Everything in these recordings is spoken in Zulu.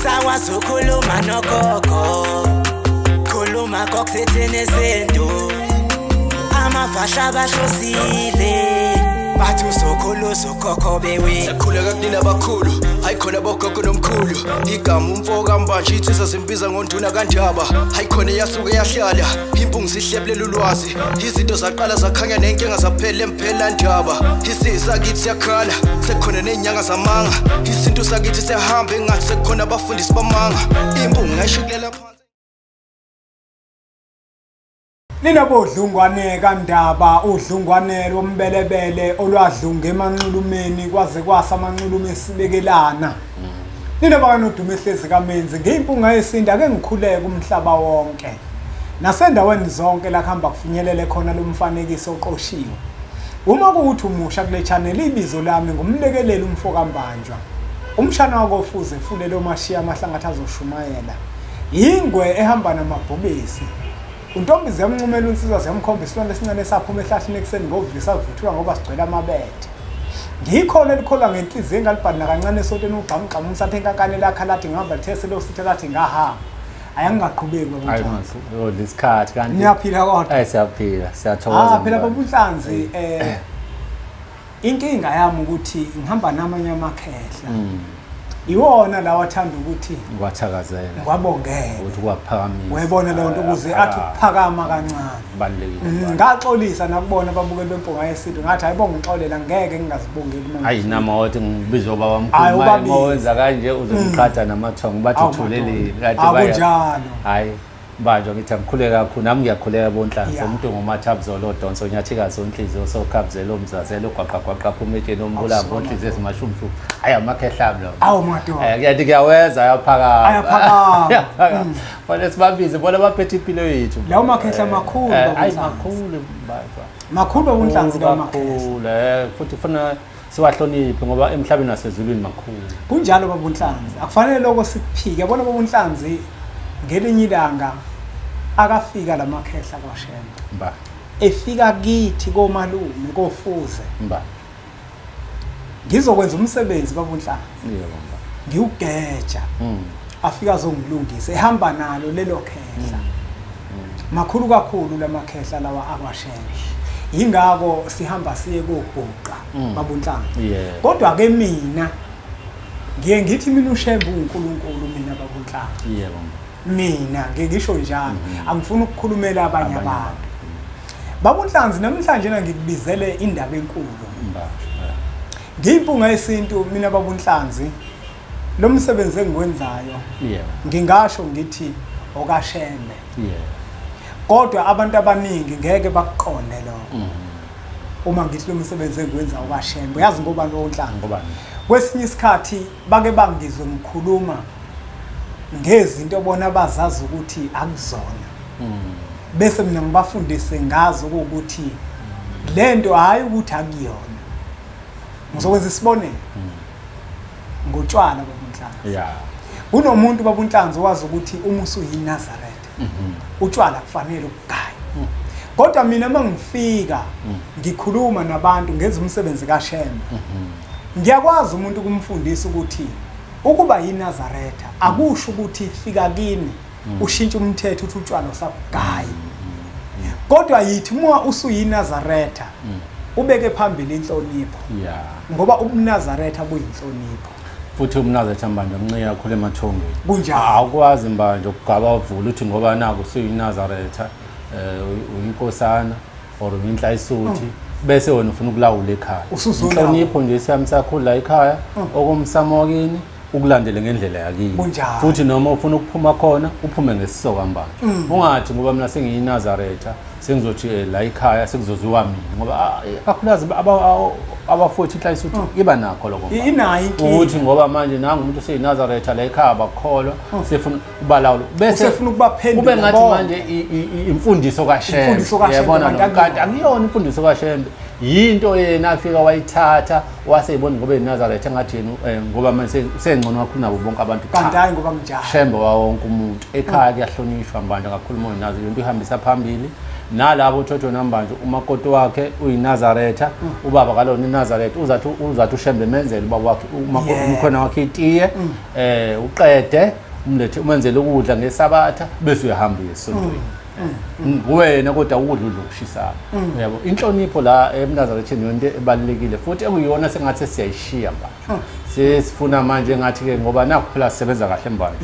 Angisakwazi ukukhuluma nogogo, khuluma kokusithini izinto. Amafasha bahlosile, bathi uzokhulu ukhokho bewe. Sakhuleka kunina abakhulu, hayi khona bogogo nomkhulu. Igama umfo kaMbanje insizwa zimbiza ngonduna kaNdaba. Hayi khona yasuke yahlala, impungu zihlebulela ulwazi. Izinto zaqala zakhanya nenkinga zaphela emphela ndaba. Isizwe sakithi siyakhala, sekukhona nezinyanga zamanga. Isintu sakithi siyahamba engathi sekukhona abafundisi bamanga. Impungu ngayishukulela phansi. Nina bodlungwane kaNdaba, udlungwane lombelebele olwadlunga emanxulumeni kwaze kwasa amanxulume esibekelana. Nina bakanodumo ehlezi kaMenzi, ngiyimpunga yesintu ake ngikhuleke umhlaba wonke. Nasendaweni zonke la kuhamba kufinyelele khona lo mfanekiso oqoshiwe. Uma kuwuthi umusha kule channel, ibizo lami ngumlekeleli umfo kaMbanjwa. Umshana wakofuze fulele omashiya amahlangathi azoshumayela. Ingwe ehamba namabhubesi. Untombi ziyamncumela unsizwa ziyamkhomba isilwane esincane esaphuma ehlathini ekuseni ngovisa vuthula ngoba sigcwele amabethe. Ngikhona elikholwa ngenhliziyo engalibhali nakancane esontweni ugqamugqamu umsathe enkankane lakha lathi ngihamba lithese losithe lathi ngahamba. Ayangingaqhubeki baba Hayi uNhlanzi. manzi, isikhathi kanti. Niyaphila kodwa. Hayi siyaphila, siyathokoza. Ah phela baba uNhlanzi inkinga yami ukuthi ngihamba namanye amakhehla. Iwona lawa athanda ukuthi Ngwathakazela. ngiwabongele. Ukuthi kwaphakamisa. Uyayibona leyo nto ukuze athi ukuphakama kancane. Kubalulekile. Ngaxolisa nakubona ababukeli bempunga yesintu ngathi hayibo ngixolela ngeke ngingazibongeli mina. Hayi nami wathi ngibiza ubaba Hayi, mkhulu ubabize. mawenza kanje uzongiqhatha namathongo bathi Awu, uthuleleni madoda. kanti baya. Akunjalo. Hayi Mbanjwa ngithi angikhuleka kakhulu nami ngiyakhuleka bonhlanzi Yeah. umuntu ngomathabuzolo odonso onyathikazi onhliziyo sokhabuzelo omzazelo ogwaqagwaqa phuma etsheni ombulamba onhliziyo ezimashumshu. Hayi amakhehla ami lawo. Awu madoda. Kuyathi kuyaweza ayaphakama. Ayaphakama. Ayaphakama. Fanele sibabize bona baphethe impilo yethu. Lawo makhehla makhulu, baba Hayi uNhlanzi. makhulu Mbanjwa. Makhulu baba uNhlanzi lawo makhehla. Kakhulu futhi funa siwahloniphe ngoba emhlabeni nasezulwini makhulu. Kunjalo baba uNhlanzi. Akufanele lokho sikuphike. Yabona baba uNhlanzi ngelinye ilanga akafika lamakhehla kwaShembe. Mba. Efika kithi komalume kofuze. Mba. Ngizokwenza umsebenzi baba uNhlanzi. Yebo mba. Ngiwugeja. Afika azongilungisa ehamba nalo lelo khehla. Makhulu kakhulu lamakhehla lawa akwaShembe. Yingakho sihamba siye koguqa baba uNhlanzi. Yeah. Kodwa ke mina ngiye ngithi mina uShembe uNkulunkulu mina baba uNhlanzi. Yebo mba. Mina ngeke ngisho njalo, angifuni ukukhulumela abanye Abanye abantu. Baba uNhlanzi namhlanje na ngikubizele indaba enkulu. Mba. Ngiyimpunga yesintu mina baba uNhlanzi. Lo msebenzi engiwenzayo Yebo. ngingasho ngithi okaShembe. Yebo. Kodwa abantu abaningi ngeke bakuqonde lokho. Uma ngithi lo msebenzi engiwenza okaShembe, uyazi ngoba lo Nhlanzi. Ngobani? Kwesinye isikhathi bake bangizwe ngikhuluma ngezinto bona bazazi ukuthi akuzona. Bese mina ngibafundise ngazo ukuthi lento hayi ukuthi akuyona. Ngizokwenza isibonelo. Ngotshwala baba uNhlanzi. Yeah. Kunomuntu baba uNhlanzi owazi ukuthi uma usuyiNazaretha utshwala kufanele ukugaye. Kodwa mina mangifika ngikhuluma nabantu ngenza umsebenzi kaShembe. Ngiyakwazi umuntu ukumfundisa ukuthi ukuba yiNazaretha akusho ukuthi fika kini ushintshe umthetho uthi utshwala usabugayi. Kodwa yithi uma usuyiNazaretha ubeke phambili inhlonipho. Yeah. Ngoba ubuNazaretha buyinhlonipho. Futhi umNazaretha Mbanjwa mncike kakhulu emathongweni. Kunjalo. Awukwazi Mbanjwa ukugaba uvula uthi ngoba naku usuyiNazaretha uyinkosana or uyinhlayisuthi bese wena ufuna ukulawula ekhaya. Usuzolawula. Inhlonipho nje siyami sakhula la ekhaya okomsamo wakini ukulandele ngendlela yakini. Kunjalo. Futhi noma ufuna ukuphuma khona uphume ngesisoka Mbanjwa. Ungathi ngoba mina sengiyiNazaretha sengizothi la ekhaya sekuzoziwa mina ngoba kakhulukazi abafowethu inhlayisuthi iba nakho lokho. Inayo inkinga. Ukuthi ngoba manje nangu umuntu useyiNazaretha la ekhaya abakholwa sefuna ubalawula bese Usefuna ukubaphendula kube ngathi bonke. manje imfundiso kaShembe. Imfundiso kaShembe Uyabona kanti lo? Kanti akuyona. akuyona imfundiso kaShembe. Yinto yena afika wayithatha waseyibona ngoba eNazaretha engathi yena ngoba manje sengcono kakhulu nabo bonke abantu. Kanti hayi ngoba kunjalo. Shembe wa wonke umuntu ekhaya kuyahlonishwa Mbanjwa kakhulu uma unazo into ihambisa phambili. Nalabo uthotho nambanje umakoti wakhe uyiNazaretha, ubaba kalona iNazaretha, uzathi uShembe menzele ubaba wakhe umkhona wakhe itiye, uqede umlethe umenzele ukudla ngesabatha bese uyahamba esontweni. Wena kodwa ukudla ukushisayo. Yabo, inhlonipho la eMnazaretheni yonke ebalulekile futhi ekuyiyona sengathi siyayishiya manje. Sesifuna manje ngathi ke ngoba nakho phela sisebenza kahle mbanje.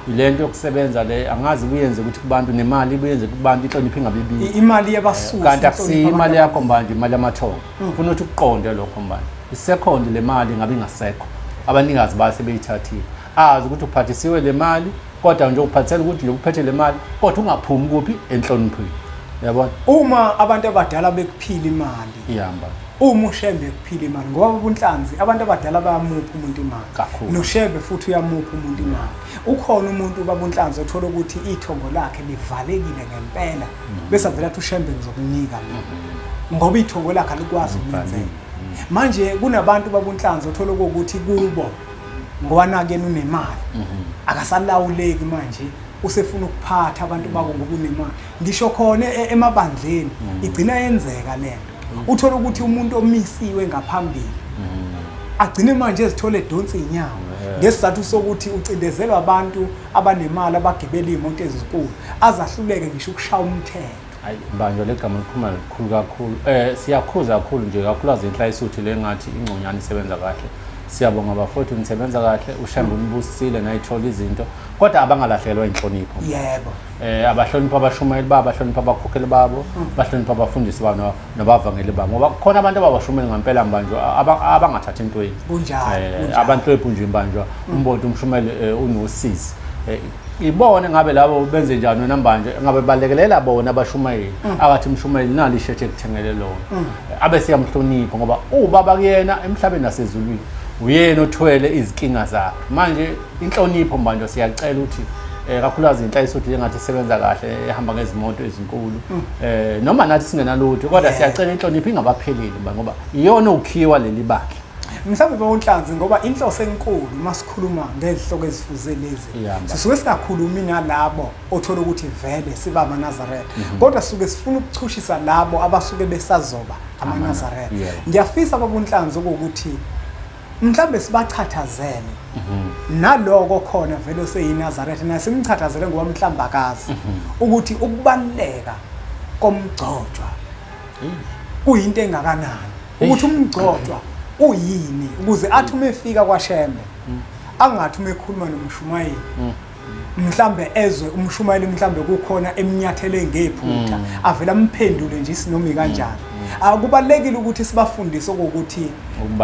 Ile nto yokusebenza le angazi kuyenze ukuthi kubantu nemali kuyenze kubantu inhlonipho ingabibili. Imali yabasusa. Kanti akusiyo imali yakho mbanje, imali yamathongo. Ufuna ukuthi uqonde lokho mbanje. Isekhonde le mali ngabe ingasekho. Abanikazi base beyithathile. Azi ukuthi uphathisiwe le mali kodwa nje uphathela ukuthi nje uphethe le mali kodwa ungaphumi kuphi enhloniphweni. Yabona? Uma abantu abadala bekuphila imali. Ihamba. Uma uShembe kuphila imali ngoba ubunhlanzi abantu abadala bayamupha umuntu imali. NoShembe futhi uyamupha umuntu imali. Ukhona umuntu babunhlanzi othola ukuthi ithongo lakhe livalekile ngempela bese avela athi uShembe ngizokunika mina. Ngoba ithongo lakhe alikwazi ukumenzela. Manje kunabantu babunhlanzi othola ukuthi kubo ngoba nakena unemali akasalawuleki manje usefuna ukuphatha abantu bako ngokunemali. Ngisho khona emabandleni igcina yenzeka lento. Uthola ukuthi umuntu omisiwe ngaphambili agcine manje ezithole edonsa inyawo ngesizathu sokuthi ucindezelwa abantu abanemali abagibela imoto ezinkulu azahluleke ngisho ukushaya umthetho. Hayi mbanjwa legama likhuluma likhulu kakhulu. Siyakhuza kakhulu nje kakhulukazi inhlayisuthi le ngathi ingconyana isebenza kahle. Siyabonga bafowethu nisebenza kahle, uShembe unibusisile nayithola izinto kodwa abangalahlekelwa inhlonipho. Yebo. Abahlonipha abashumayeli babo, abahlonipha abakhokheli babo, bahlonipha abafundisi babo nabavangeli babo ngoba kukhona abantu ababashumeli ngempela mbanjwa abangathathi intweni. Kunjalo. Abantu ephunje mbanjwa umbonto umshumeli unosizi. Ibone ngabe labo benze njani wena mbanje ngabe balekelela bona abashumayeli akathi umshumayeli nali ishethe ekuthengele lona abe siyamhlonipha ngoba ubaba kuyena emhlabeni nasezulwini uyena othwele izinkinga zakhe. Manje inhlonipho mbanje siyacela ukuthi kakhulukazi inhlayisuthi engathi isebenza kahle ehamba ngezimoto ezinkulu noma nathi singenalutho kodwa siyacela inhlonipho ingabapheleli ngoba iyona ukhiwa leli bandla. Mhlawumbe bawunhlanzi ngoba inhloso enkulu masikhuluma ngezihloko ezifuze lezi sisuke singakhulumi nalabo othola ukuthi vele siba amaNazaretha kodwa sisuke sifuna ukuchushisa labo abasuke besazoba amaNazaretha. Ngiyafisa babunhlanzi ukuthi mhlawumbe sibachathazele naloko khona vele seyiNazaretha nasimchathazele ngoba mhlawumbe akazi ukuthi ukubaluleka komgcotshwa kuyinto engakanani, ukuthi umgcotshwa uyini ukuze athi uma efika kwaShembe angathi uma ekhuluma nomshumayeli mhlambe ezwe umshumayeli mhlambe kukhona emnyathele ngephutha avela amphendule nje isinomi kanjani. Akubalekile ukuthi sibafundise ukuthi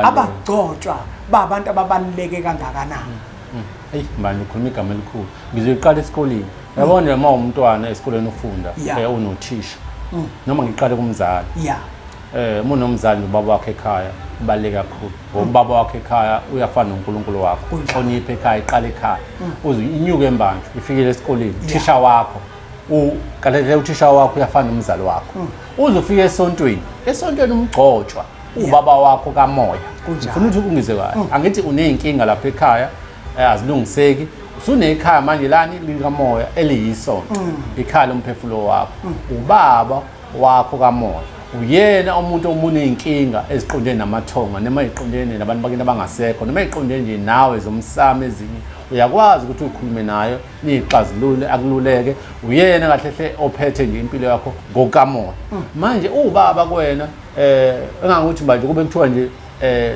abagcotshwa babantu ababaluleke kangakanani. Hey manje ukhuluma igama elikhulu. Ngizoyiqala esikoleni. Yabona uma umntwana esikoleni ufunda unothisha noma ngiqale kumzali. Uma unomzali ubaba wakhe ekhaya ubaluleke kakhulu ngoba ubaba wakhe ekhaya uyafana noNkulunkulu wakho. Uhloniphe ekhaya, iqale ekhaya uze inyuke embanje ifikele esikoleni. Uthisha wakho uqalele uthisha wakho uyafana nomzali wakho. Uze ufike esontweni, esontweni umgcotshwa ubaba wakho kamoya. Ngifuna ukuthi ungize kahle. Angithi uneyinkinga lapha ekhaya azilungiseki, usunekhaya manje lani likamoya eliyisonto, ikhaya lomphefumulo wakho, ubaba wakho kamoya uyena umuntu omuneyinkinga eziqondene namathonga noma eziqondene nabantu bakini abangasekho noma eziqondene nje nawe zomsamo ezinye, uyakwazi ukuthi ukhulume nayo nixazulule akululeke. Uyena kahle hle ophethe nje impilo yakho ngokamoya. Manje ubaba kuwena engangukuthi manje kube kuthiwa nje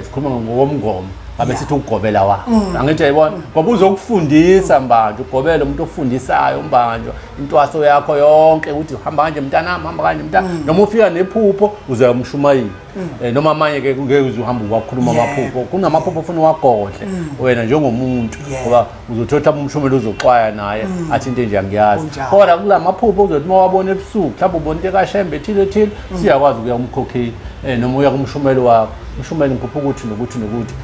sikhuluma ngokomgomo ngabe sithi ugobela wakho. Angithi uyayibona ngoba uzokufundisa mbanje, ugobela umuntu ofundisayo mbanje intwaso yakho yonke ukuthi hamba kanje mntanami, hamba kanje mntana. Noma ufika nephupho uzoya umshumayeli noma amanye ke ngeke uze uhambe uwakhuluma amaphupho, kunamaphupho ofuna uwagodle wena njengomuntu ngoba uzothatha umshumeli uzoxwaya naye athi into nje angiyazi. Kodwa kula maphupho uzothi uma wabona ebusuku mhlawumbe ubona into kaShembe ethile thile, siyakwazi ukuya kumkhokheli noma uya kumshumeli wakho. Umshumeli ngiphupha ukuthi nokuthi nokuthi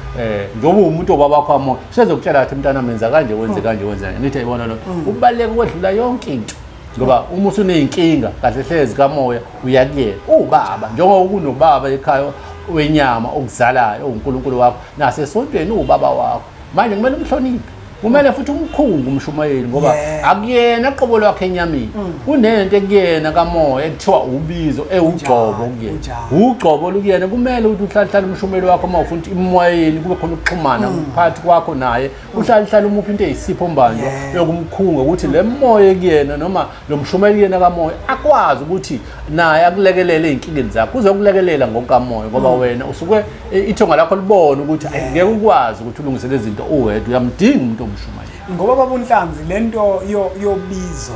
njengoba umuntu obaba wakho amoya sezokutshela athi mntana menza kanje wenze kanje wenze kanje. Ngithi ayibona lo ukubaluleka kwedlula yonke into ngoba uma usuneyinkinga kahle hlezi kamoya uyakuyena ubaba njengoba kunobaba ekhaya wenyama okuzalayo uNkulunkulu wakho nasesontweni ubaba wakho manje kumele umhloniphe. Kumele futhi umkhungu umshumayeli ngoba akuyena qobo lwakhe enyameni. Kunento ekuyena kamoya ekuthiwa ubizo ewugcobo kuyena. Ugcobo lukuyena kumele ukuthi uhlale umshumayeli wakho uma ufuna ukuthi imoyeni kube khona ukuxhumana phakathi kwakho naye. Uhlale umuphi into eyisipho mbanjwa yokumkhunga ukuthi le moya ekuyena noma lo mshumayeli yena kamoya akwazi ukuthi naye akulekelele ezinkingeni zakho. Uzokulekelela ngokukamoya ngoba wena usuke ithonga lakho libona ukuthi ngeke ukwazi ukuthi ulungise lezi zinto uwedwa, uyamdinga umuntu omshumayeli. Ngoba baba uNhlanzi lento yobizo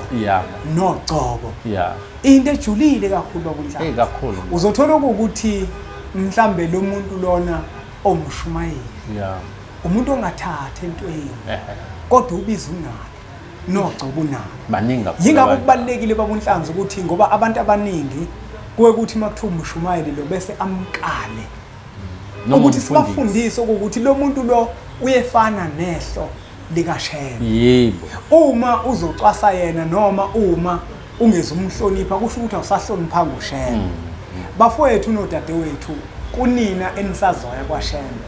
nogcobo into ejulile kakhulu baba uNhlanzi. Kakhulu. Uzothola ukuthi mhlambe lo muntu lona omshumayeli umuntu ongathatha entweni kodwa ubizo unalo nogcobo unalo. Baningi kakhulu. Yingakho kubalulekile baba uNhlanzi ukuthi ngoba abantu abaningi kuye ukuthi makuthiwa umshumayeli lo bese amqale ukuthi sibafundise ukuthi lo muntu lo uyefana nehlo likaShembe. Yebo. Uma uzocwasa yena noma uma ungezumhlonipha kusho ukuthi awusahloniphanga uShembe. Bafowethu nodadewethu kunina enisazoya kwaShembe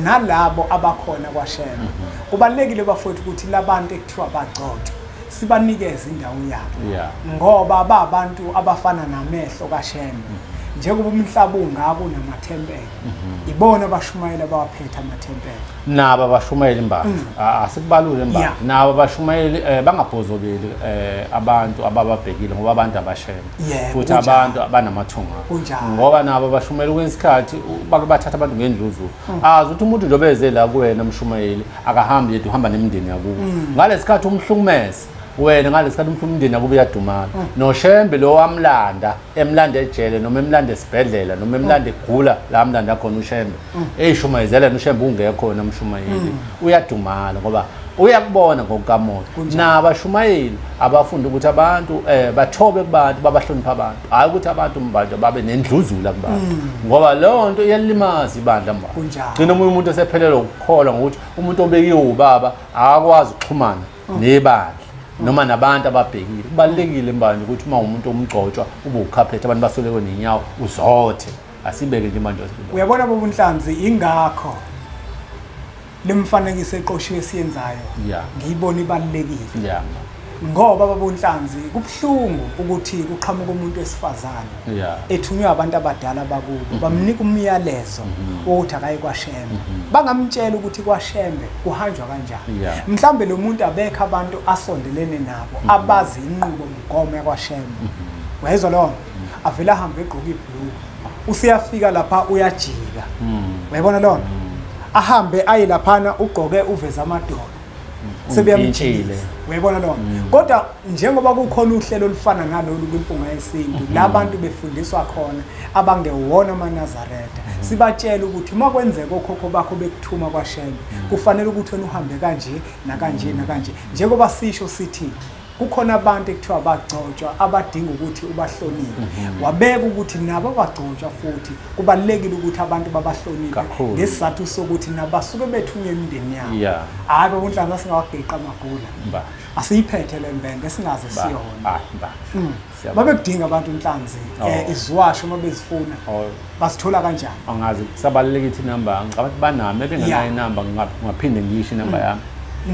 nalabo abakhona kwaShembe. Kubalulekile bafowethu ukuthi labantu ekuthiwa bagcotshwe sibanikeze indawo yabo. Ngoba babantu abafana namehlo kaShembe. Njengoba umhlaba ungako namathempeli ibona abashumayela abawaphethe amathempeli. Nabo abashumayeli imbangi asikubalule imbangi. Nabo abashumayeli bangabhozobeli abantu abababhekile ngoba abantu abashembe futhi abantu abanamathunga ngoba nabo abashumayeli kwesikhathi bake bathatha abantu ngendluzula. Azi ukuthi umuntu nje obeze la kuwena mshumayeli akahambi yedwa, uhamba nemindeni yakubo. Ngalesikhathi umhlukumeza wena, ngalesikhathi umndeni akube uyadumala. NoShembe lo wamlanda emlanda ejele noma emlanda esibhedlela noma emlanda egula la amlanda khona uShembe eyishumayezela uShembe ungekho namshumayeli uyadumala ngoba uyakubona ngokukamoya. Nabashumayeli abafunda ukuthi abantu bathobe kubantu, babahlonipha abantu, hayi ukuthi abantu mbanjwa babe nendluzula kubantu ngoba leyo nto iyalimaza ibandla mbanjwa. Gcina omunye umuntu esephelelwe ukukholwa ngokuthi umuntu obekiwe ubaba akakwazi ukuxhumana nebandla noma nabantu ababhekile. Kubalulekile mbanje ukuthi uma umuntu omgcotshwa ube ukhaphethe abantu basoleke nenyawo uzothe. Asibeke nje manje. Uyabona baba uNhlanzi, ingakho lemfanekiso eqoshiwe siyenzayo ngiyibona ibalulekile. Ngoba baba uNhlanzi kubuhlungu ukuthi kuqhamuka umuntu wesifazane ethunywa abantu abadala bakubo bamnika umyalezo wokuthi akaye kwaShembe. Bangamtshela ukuthi kwaShembe kuhanjwa kanjani. Mhlambe lo muntu abekho abantu asondelene nabo abazi inqubo mgomo yakwaShembe. Uyezwa lo avela ahambe egqoka iblue usiyafika lapha uyajika. Uyabona lona ahambe aye laphana ugqoke uveza amadolo sebeyamtshile. Uyabona lona. Kodwa njengoba kukhona uhlelo olufana nalolu kwimpunga yesintu la bantu befundiswa khona abangewona amaNazaretha sibatshela ukuthi uma kwenzeka okhokho bakho bekuthuma kwaShembe kufanele ukuthi wena uhambe kanje nakanje nakanje. Njengoba sisho sithi kukhona abantu ekuthiwa bagcotshwa abadinga ukuthi ubahloniphe. Wabeka ukuthi nabo bagcotshwa futhi kubalulekile ukuthi abantu babahloniphe ngesizathu sokuthi nabasuke bethunywe emindeni yabo. Hayi baba uNhlanzi asingawageqa amagula. Asiyiphethe le mbende singaze siyona. Babekudinga abantu uNhlanzi iziwasho uma bezifuna basithola kanjani? Angazi kusabalulekile ukuthi inamba ngicabanga ukuthi banami ebenganayo inamba ngingaphinde ngisho inamba yami.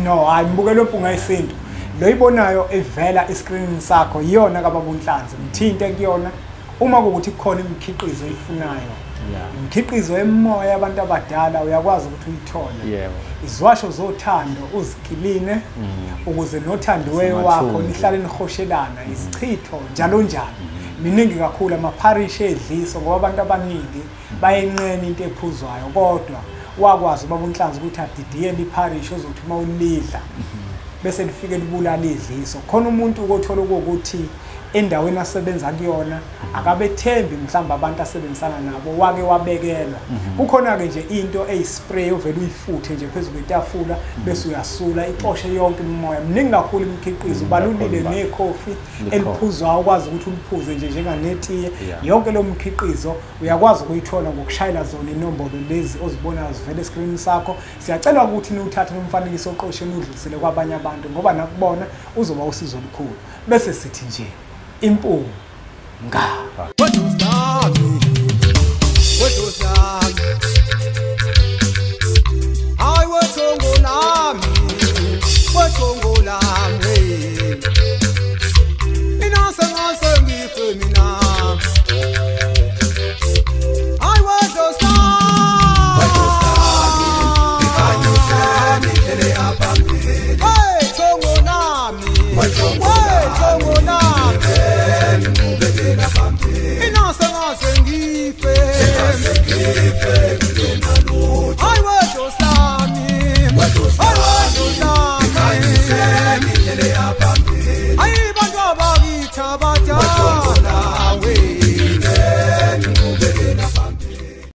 No, hayi mbukelo Mpunga Yesintu. Lo ibonayo evela escreenini sakho iyona kababa uNhlanzi, mthinte kuyona uma kuwukuthi kukhona imikhiqizo oyifunayo. Imikhiqizo emoya abantu abadala uyakwazi ukuthi uyithole. Iziwasho zothando uzikiline ukuze nothandiweyo wakho nihlale nihoshelana, isichitho njalo njalo. Miningi kakhulu amapharishi edliso ngoba abantu abaningi bayenqena into ephuzwayo kodwa wakwazi ubaba uNhlanzi ukuthi adidiyele ipharishi ozothi uma ulidla bese lifike libulala idliso. Khona umuntu ukothola ukuthi endaweni asebenza kuyona akabethembi mhlawumbe abantu asebenzisana nabo wake wabekelwa. Kukhona ke nje into eyispray ovela uyifuthe nje phezulu kwetafula bese uyasula ixoshe yonke imimoya. Miningi kakhulu imikhiqizo, ubalulile nekhofi eliphuzwayo ukwazi ukuthi uliphuze nje njenganetiye. Yonke lo mkhiqizo uyakwazi ukuyithola ngokushayela zona inombolo lezi ozibonayo zivele escreen sakho. Siyacela ukuthi niwuthathe umfanekiso oqoshe nudlulisele kwabanye abantu ngoba nakubona uzoba usizo olukhulu. Bese sithi nje impunga. Hayi wethongo lami. Lami.